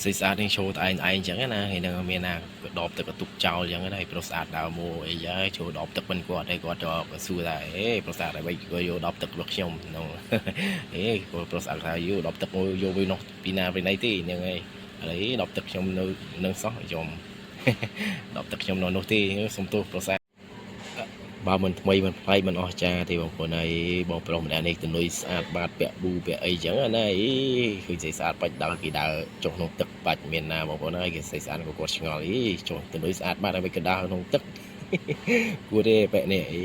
ស្អីស្អាតនេះចូលតែឯងឯងអញ្ចឹងណាហើយនឹងមានណាក៏ដបទឹកក៏ទុកចោលអញ្ចឹងណាហើយប្រុសស្អាតដើរមកអីហើយចូលដបទឹកមិនគាត់ហើយគាត់ក៏សួរថាអេប្រុសស្អាតហើយក៏យកដបទឹករបស់ខ្ញុំហ្នឹង អេគាត់ប្រុសស្អាតថាយកដបទឹកមកយកវិញនោះពីណាពីណីទេហ្នឹងហើយឥឡូវដបទឹកខ្ញុំនៅនឹងសោះយំ ដបទឹកខ្ញុំនៅនោះទេសុំទោសប្រុសស្អាត បើមិនថ្មីមិនប្លែកមិនអស្ចារ្យទេបងប្អូនហើយបងប្រុសម្នាក់នេះទំនុយស្អាតបាតពាក់ប៊ូពាក់អីចឹងណាអីឃើញស្អីស្អាតបាច់ដល់គេដើរចុះក្នុងទឹកបាច់មានណាបងប្អូនហើយគេស្អីស្អាតក៏គាត់ឆ្ងល់អីចុះទំនុយស្អាតបាត់ហើយក៏ដើរក្នុងទឹក គួរទេពាក់នេះអី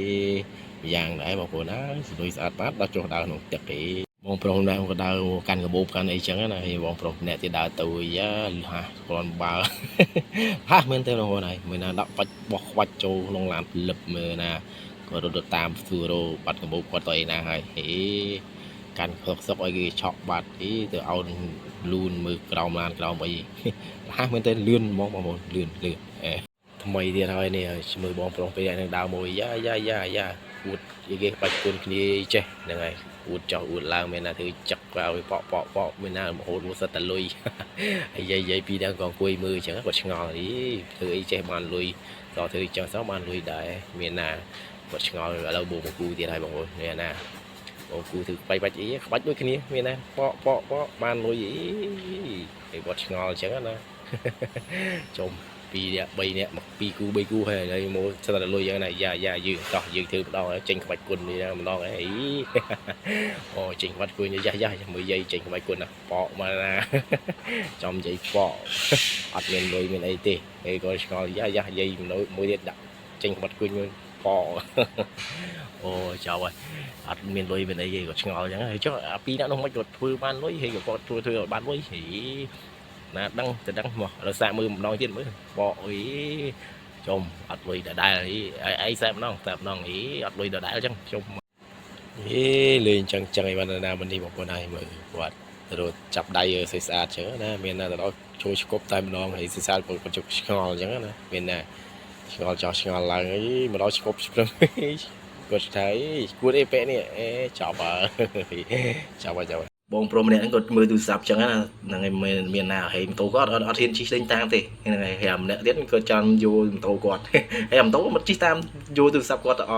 យ៉ាងដែរបងប្អូនណាទំនុយស្អាតបាត់ដល់ចុះដើរក្នុងទឹកអីបងប្រុសម្នាក់ក៏ដើរកាន់កាបូបកាន់អីចឹងណាហើយបងប្រុសម្នាក់ទៀតដើរទៅយ៉ាហាគ្រាន់បើ ហាស់មែនទេបងប្អូនហើយមើលណាដាក់បាច់បោះខ្វាច់ចូលក្នុងឡានពលឹបមើលណាគាត់រត់ទៅតាមសួររបាត់កាបូបគាត់ទៅឯណាហើយហេកាន់ខឹកសុកឲ្យគេឆក់បាត់អីទៅអោនលូនមើលក្រោមឡានក្រោមអី ហាស់មែនទេលឿនហ្មងបងប្អូនលឿនលឿនអេថ្មីទៀតហើយនេះមើលបងប្រុសពេលហ្នឹងដើរមួយយ៉ាយ៉ាយ៉ាយ៉ាអួតអីគេបាច់គុនគ្នាចេះហ្នឹងហើយអួតចោះអួតឡើងមានណាធ្វើចឹកឲ្យប៉ក់ប៉ក់ប៉ក់មានណារហូតមកសិតតែលុយ ហើយយាយយាយពីរនាក់ក៏អង្គុយមើលអញ្ចឹងគាត់ឆ្ងល់អីធ្វើអីចេះបានលុយតធ្វើអញ្ចឹងសោះបានលុយដែរមានណាគាត់ឆ្ងល់ឥឡូវបូមកគូទៀតហើយបងប្អូននេះណាបងគូធ្វើក្បាច់បាច់អីក្បាច់ដូចគ្នាមានណាប៉ក់ប៉ក់ប៉ក់បានលុយអីហើយគាត់ឆ្ងល់អញ្ចឹងណា ចុំ2នាក់3នាក់មក2គូ3គូហើយឥឡូវមកស្ទើរតែលុយអញ្ចឹងណាយ៉ាយ៉ាយើងតោះយើងធ្វើម្ដងហើយចេញក្បាច់គុណនេះណាម្ដងអី អូចេញក្បាច់គុណយ៉ាយ៉ាមើលយាយចេញក្បាច់គុណណាប៉ក់មកណា ចំនិយាយប៉ក់ អត់មានលុយមានអីទេហើយក៏ឆ្ងល់យ៉ាយ៉ាយាយមនុស្សមួយទៀតដាក់ចេញក្បាត់គុញមួយប៉ អូចប់ហើយអត់មានលុយមានអីទេក៏ឆ្ងល់អញ្ចឹងហើយចុះអាពីរនាក់នោះមិនក៏ធ្វើបានលុយហើយក៏គាត់ធ្វើធ្វើឲ្យបានលុយហីណាដឹងទៅដឹងមកឥឡូវសាកមើលម្ដងទៀតមើលប៉អីចំអត់លុយដដែលអីអីសាកម្ដងសាកម្ដងអីអត់លុយដដែលអញ្ចឹងជុំអេលេងចឹងចឹងអីបានណាមិននេះបងប្អូនហើយមើលគាត់រត់ចាប់ដៃស្អាតស្អាតចឹងណាមានណាទៅដល់ចូលឈប់តែម្ដងហើយស្អាតគាត់ជុកឆ្ងល់អញ្ចឹងណាមានណាឆ្ងល់ចោះឆ្ងល់ឡើងអីមកដល់ឈប់ស្ព្រឹងគាត់ថាអីគួតអីពាក់នេះអេចប់ហើយចប់ហើយចប់ហើយបងប្រុសម្នាក់ហ្នឹងគាត់មើលទូរស័ព្ទចឹងណាហ្នឹងហើយមានមានណាហើយម៉ូតូគាត់អត់អត់ហ៊ានជិះលេងតាមទេហ្នឹងហើយហើយម្នាក់ទៀតគាត់ចាំយកម៉ូតូគាត់ហើយម៉ូតូមិនជិះតាមយកទូរស័ព្ទគាត់ទៅអ